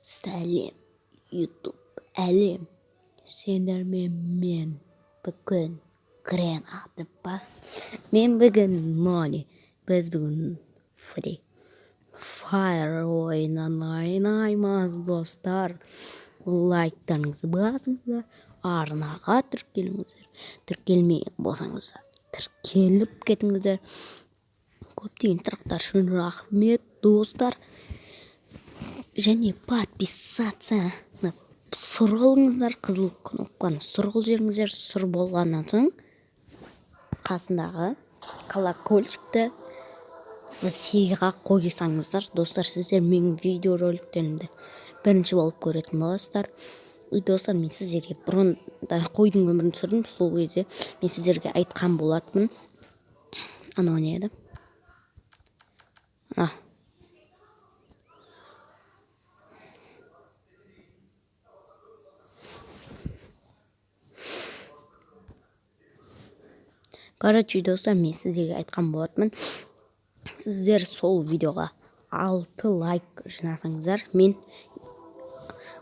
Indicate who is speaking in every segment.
Speaker 1: Сәлем, YouTube әлем. Сендермен мен бүгін Крен атып ба? Мен бүгін Нони. Біз бүгін Free Fire ойынын ойнаймыз, достар. Лайктарыңызды басыңыздар, арнаға тіркеліңіздер. Тіркелмеген болсаңыздар, тіркеліп кетіңіздер. Көптеген сұрақтар үшін рахмет, достар. Және подписаться сұр қылыңыздар, қызыл кнопканы сұр қылып жіберіңіздер. Сұр болғаннан соң қасындағы колокольчикті всеға қойсаңыздар, достар, сіздер менің видеороликтерімді бірінші болып көретін боласыздар. И достар, мен сіздерге бұрын да қойдың өмірін түсірдім, сол кезде мен сіздерге айтқан болатынмын. Анау не еді? Ана. Короче, достар, мен сіздерге айтқан болатынмын. Сіздер сол видеоға 6 лайк жинасаңыздар, мен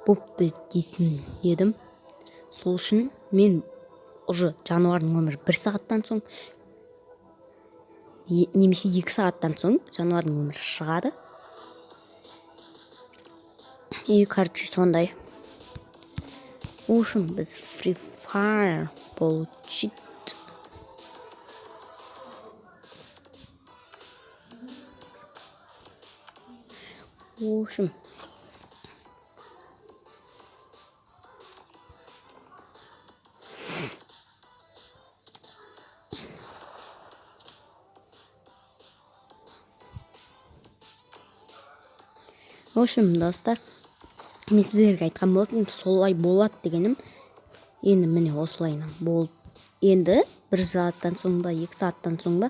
Speaker 1: бопты дейтін едім. Сол үшін мен уже жануардың өмірі 1 сағаттан соң немесе 2 сағаттан соң жануардың өмірі шығады. И, короче, сондай. В общем, біз Free Fire получить. В общем, достар, мен сіздерге айтқан болатынмын, солай болады дегенім. Енді міне осылайынан болып, енді 1 сағаттан соң ба, 2 сағаттан соң ба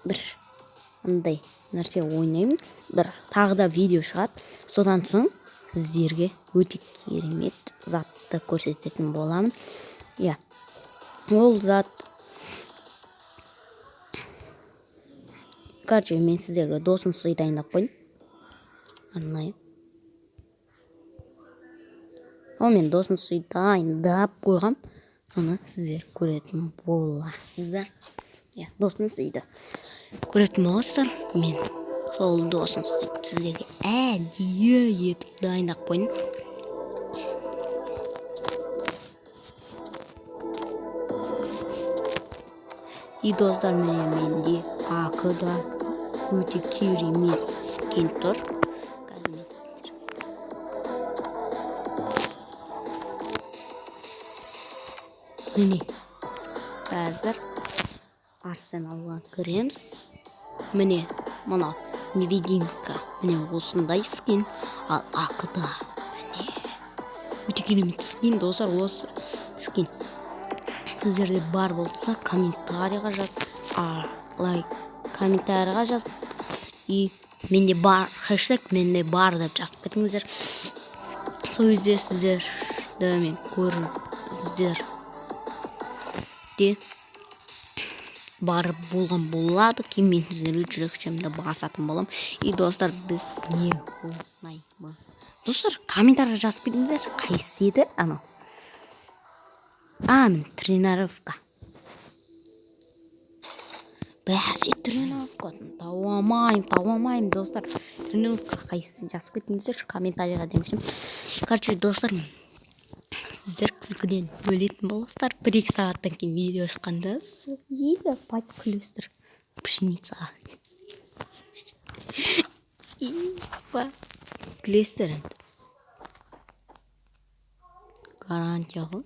Speaker 1: бір андай нәрсе ойнаймын, бір тағы да видео шығады. Содан соң сіздерге өте керемет затты көрсететін боламын. Иә, ол зат, короче, мен сіздерге досым сый дайындап қойдым арнайы. Ол мен досым сый дайындап қойғам, соны сіздер көретін боласыздар. Иә, досым сыйды көретін боласыздар. Мен сол досым сіздерге әдейі етіп дайындап қойдым. И достар, міне менде АК-да өте керемет скин тұр. Міне қазір арсеналға кіреміз. Міне мына невидимка, міне осындай скин. Ал АК-да міне өте керемет скин, достар. Осы скин сіздерде бар болса, комментарийға жаз, лайк, комментарийға жаз. И менде бар, хэштег менде бар деп жазып кетіңіздер. Сол кезде сіздерді мен көріңіздер де бар болған болады. Кейін мен сіздерге жүрекшемді басатын боламын. И достар, біз не ойнаймыз? Достар, комментарий жазып кетіңіздерші, қайсысы еді анау? А, міне тренировка. Бәсе, тренировка таба алмаймын, достар. Тренировка қайсысын жазып кетіңіздерші комментарийға демекші. Короче, достар, сіздер күлкіден өлетін боласыздар. 1-2 сағаттан кейін видео шыққанда сол ебать күлесіздер. Пшеница. Ебать күлесіздер енді. Гарантия ғой.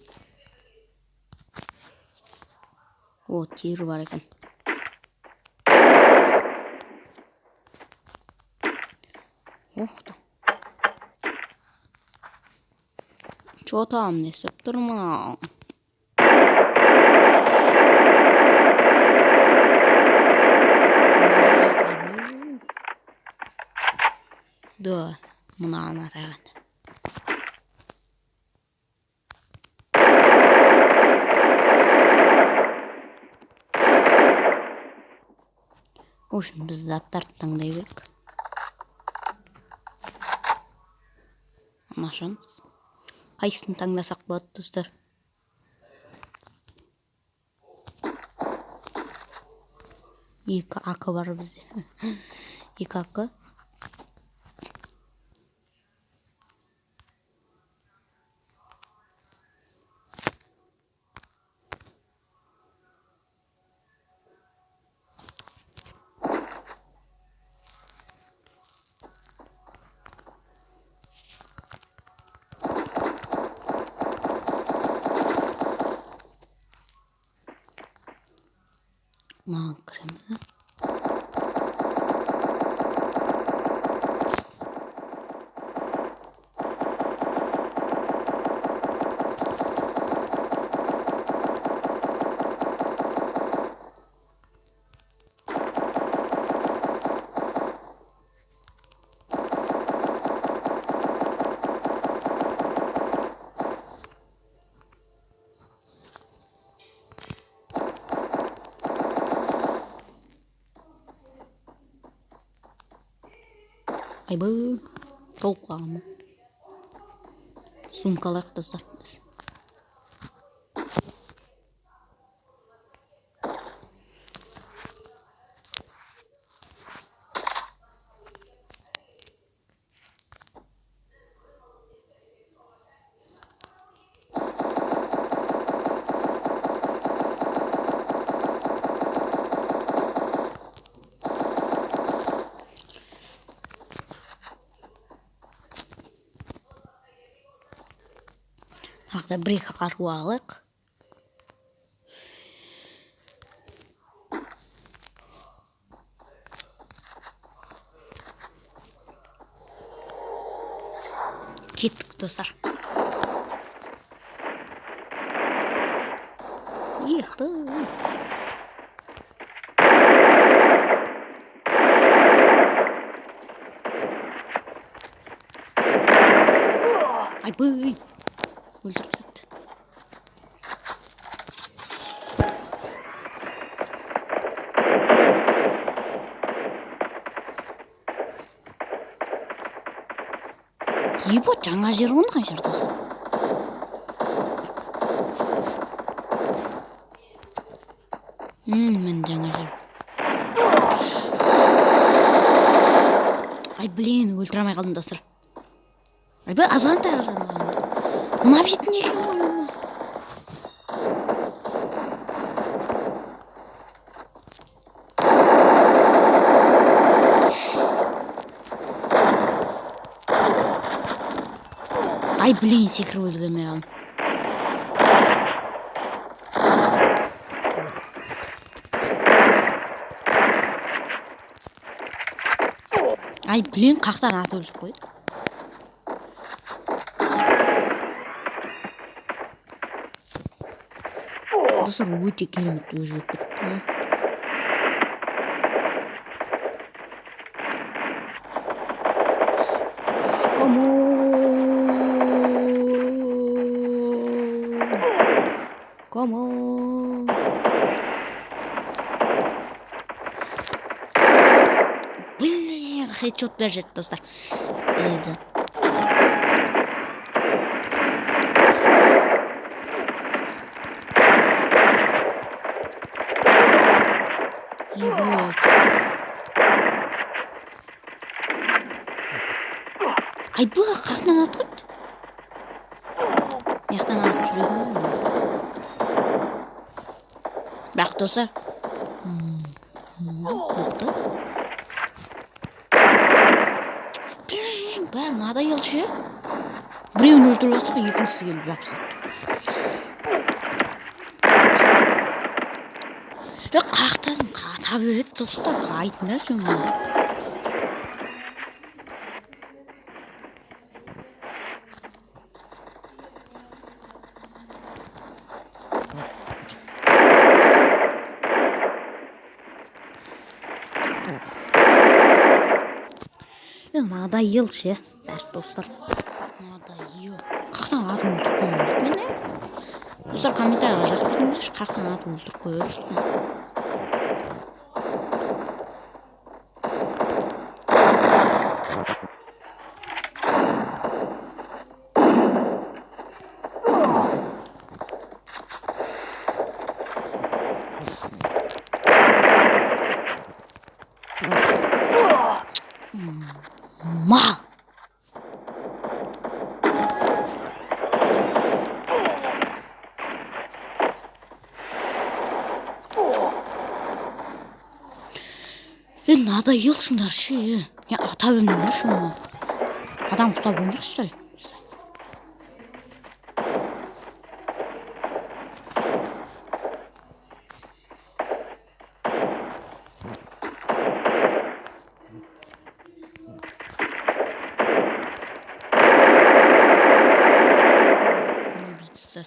Speaker 1: О, тир бар екен. Ох та. Чё там не істеп тұр мынау? Да, мынаны атаған. В общем, біз заттарды таңдай берейік. Ашамыз. Қайсысын таңдасақ болады, достар? Екі АК бар бізде. Екі АК. Мынаған кіреміз. Айбы, толып қалған. Сумка алайық, достар. Біз. Тағы да бір-екі қару алайық. Кеттік, достар. Ехты. Айбый. Өлтіріп тастады. Ебать, жаңа жер ғой қай жер, достар? Міне жаңа жер. Ай, блин, өлтіре алмай қалдым, достар. Айбай, азғантай азғантай. Мына бетін екен ғой, мама. Ай, блин, секіріп үлгермей қалдым. Ай, блин, қақтан атып өлтіріп қойды. Достар, өте керемет өзгеріп кетті. Come on. Come on. Блин, хедшот беріп жіберді, достар. Енді. Ебать. Айбы, қаяқтан атып қойды? Мына атып жүрген ғой. Бірақ, достар, мықты. Блин, бәрі надоел ше. Біреуін өлтіріп алсақ, екіншісі келіп жабысады. Қаяқтан ата береді, достар, айтыңдаршы маған. Надоел ше, бәрі, достар. Надоел. Қаяқтан атып өлтіріп қойып мені? Достар, комментарийға жазып кетіңіздерші, қаяқтан атып өлтіріп қойып жүрсің. Надоелсіңдер ше. Я ата бермеңдерші оны. Адам ұқсап ойнайықшы сәл.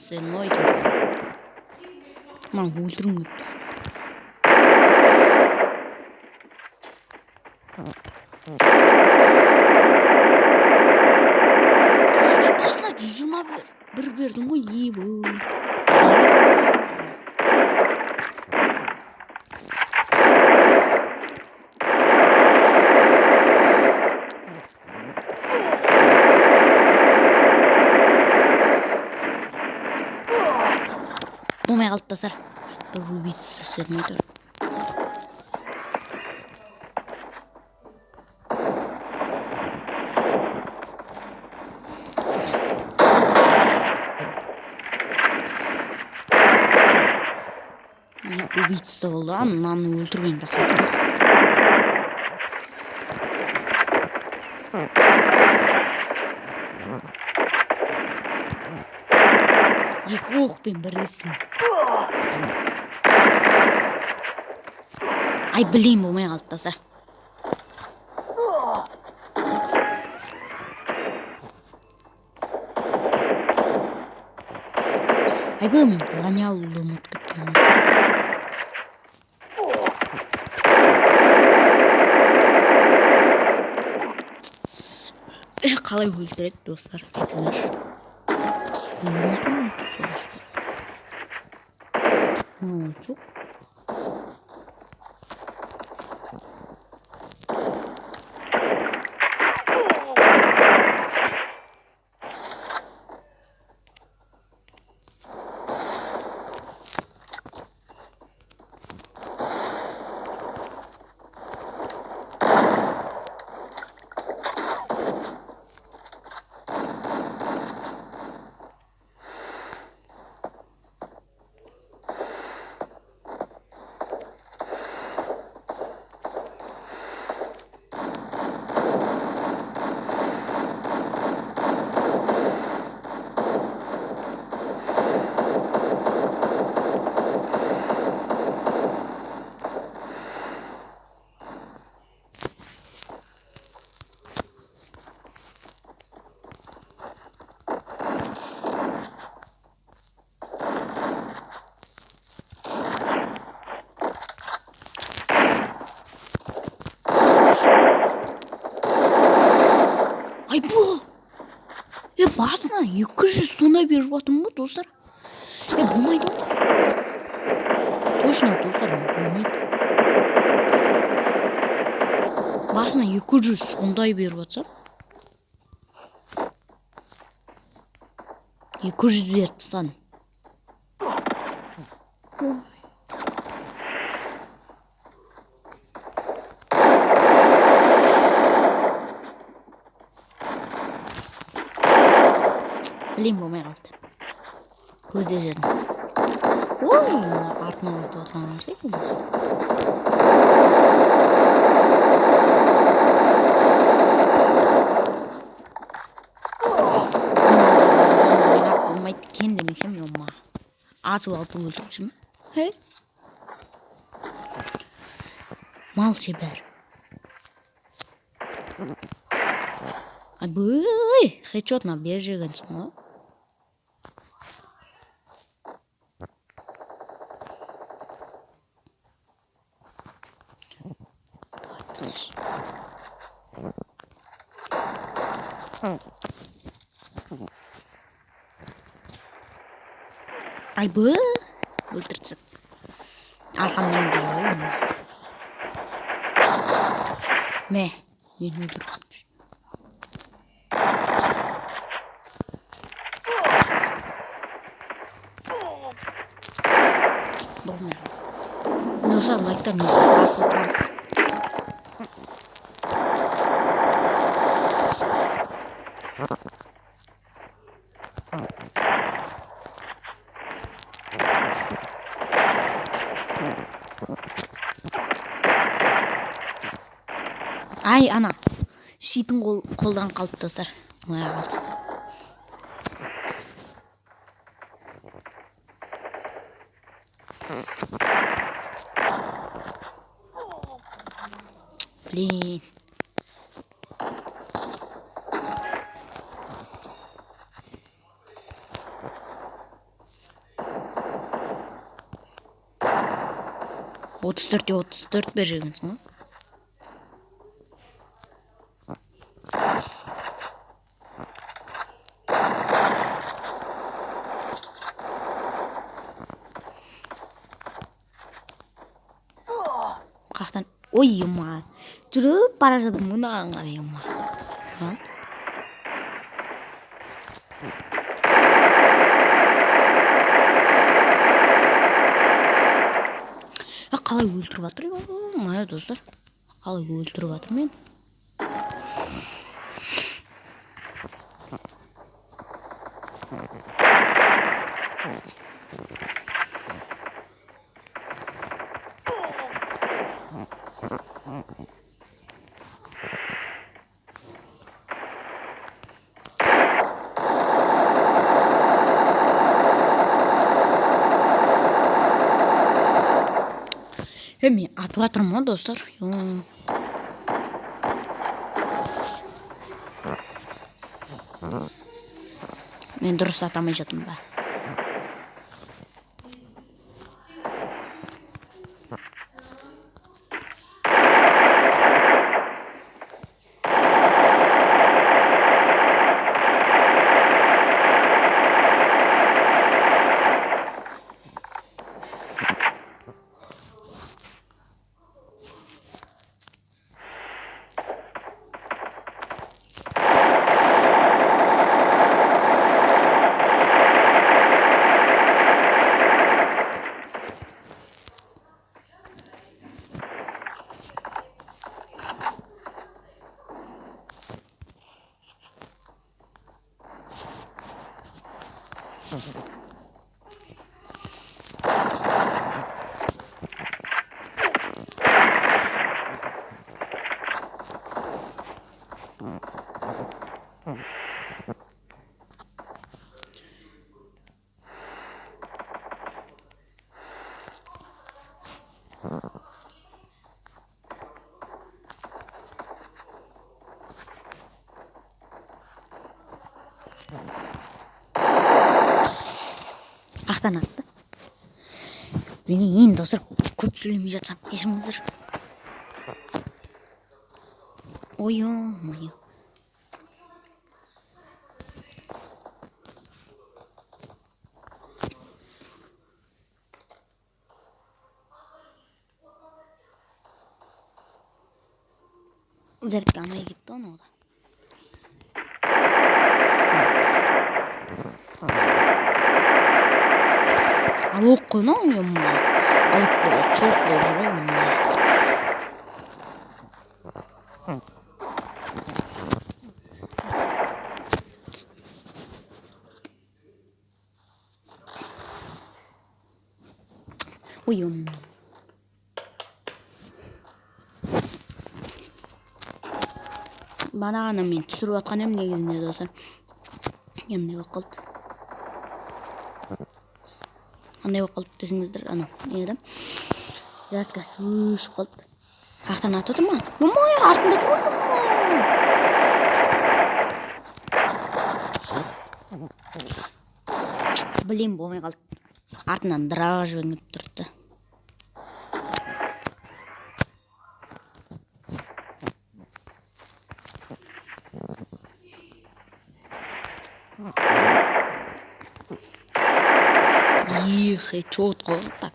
Speaker 1: Сен ой. Маған өлтіргім келіп тұр. Басына 121 бердім ғой, ебу. Болмай қалды достар. Бір убийца істедім әйтеуір. Убийца болды. Мынаны өлтірген жақсы. Екі оқпен бірлесін. Ай, блин, болмай қалды достар. Айбай, мен броня алуды ұмытып кеткенмін. Қалай өлтіреді достар, айтыңдаршы. Жоқ. Айбу! Басына 200 сондай беріп жатырмын ғой, достар. Болмайды ғой. Точно, достар, болмайды. Басына 200 сондай беріп жатсам. 200 беріп тастадым. Блин, болмай қалды. Көзде жердім. Ой, артына өтіп отырған нәрсе екен. Болмайды екен демесем, ема. Атып алып өлтіріп жүрмін. Хей. Мал ше бәрі. Айбай, хедшотына бер жегенсің ғой. Айбы, өлтіріп тастады. Арқамнан келді. Мә, мені өлтіріп. Болмай. Достар, лайктарыңызды басып отырамыз. Ай, ана. Щитің қолдан қалды, достар. Оңай қалды. Блин. 34-те 34 беріп жібергенсің ғой. Қаяқтан? Ой, ема. Жүріп бара жатырмын мынаған қарай, ема. Қалай өлтіріп жатыр, ё-моё, достар. Қалай өлтіріп жатыр мені? Мен атып жатырмын ғой, достар. Мен дұрыс атамай жатырмын ба? Қаяқтан атты? Блин, достар, көп сөйлемей жатсам, кешіріңіздер. Ой, ё-моё. Зарядка алмай кетті оны да. Алып қой, мынау мына. Алып қой, чоқ болып жүр ғой мына. Ой, бана ғана мен түсіріп жатқан едім негізінде, достар. Енді болып қалды. Қандай болып қалды десеңіздер, анау не еді? Зарядкасы өшіп қалды. Қаяқтан атып отыр ма? Ой, артында тұр ғой. Блин, болмай қалды. Артынан дыра жіберіп тұрды. Их, четко так.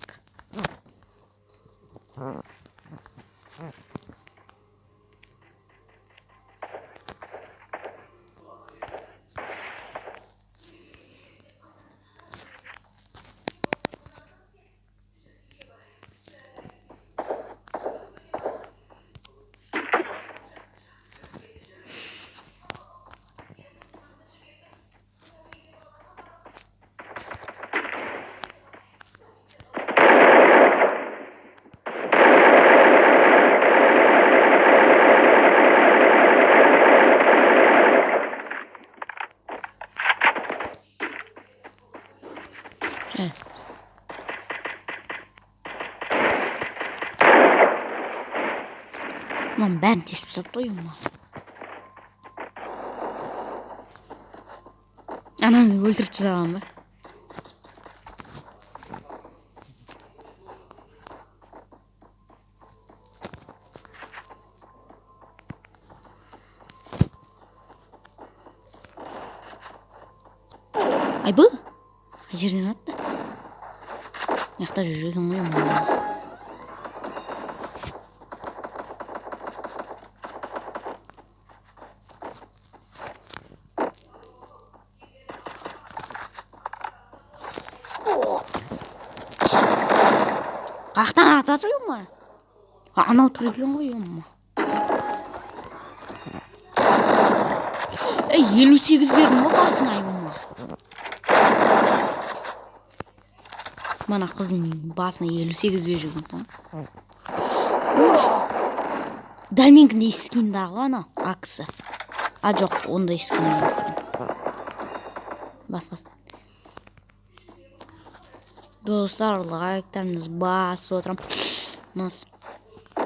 Speaker 1: Мынаның бәрін тесіп тастапты ғой, ема. Ананы өлтіріп тастаған ба? Айбы? Қай жерден атты? Мына жақта жүр екен ғой, ема. Қаяқтан атып жатыр, ема? Анау тұр екен ғой, ема. Ей, 58 бердім ғой басына, ема. Мана қыздың басына 58 беріп жүрген да. Дәл менікіндей скиндағы ғой анау, аксы. А жоқ, ондай скин емес екен. Басқасы. Достар, лайктарыңызды басып отырамыз.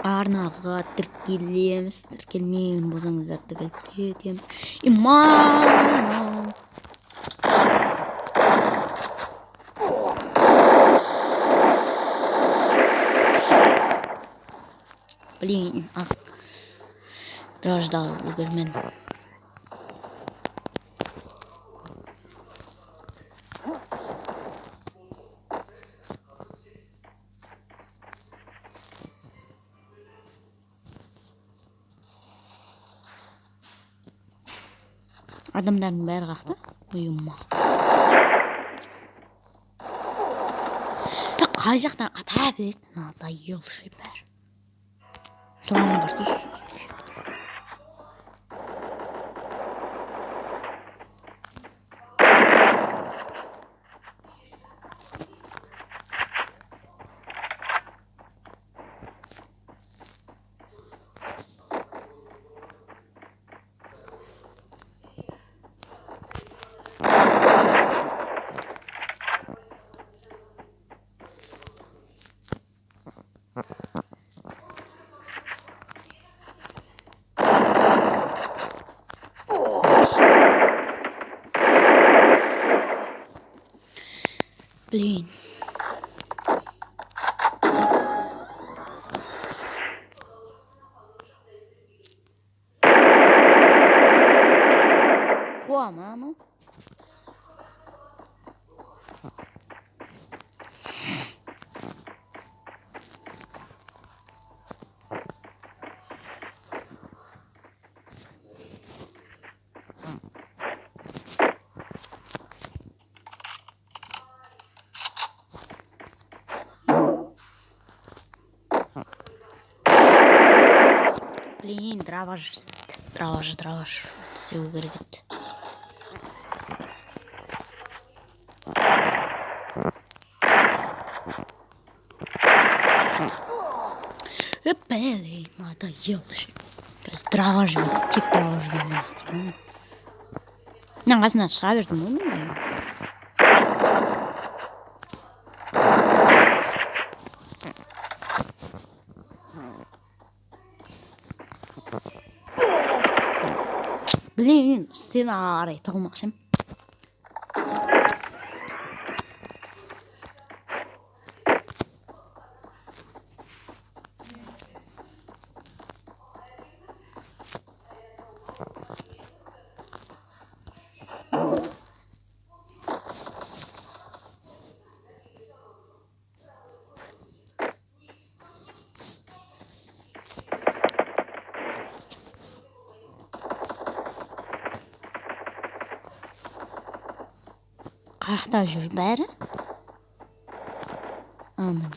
Speaker 1: Арнаға тіркелеміз. Тіркелмеген болсаңыздар тіркеліп кетеміз. Иман. Блин, драждағы үлгермен. Адамдардың бәрі қақты. Ойыма. Қай жақтан ата береді? Надоелший бәрі. Тұрған бар дейсіз. Блин. О, мама. Блин, дроваш істеу керек еді. Блин, надоел же. Қазір дрова жіберді, тек дрова жібермей істеймін. Мынаның қасынан шыға бердім ғой мен де. Блин, стенаға қарай тығылмақшы. Қаяқта жүр бәрі? Міне.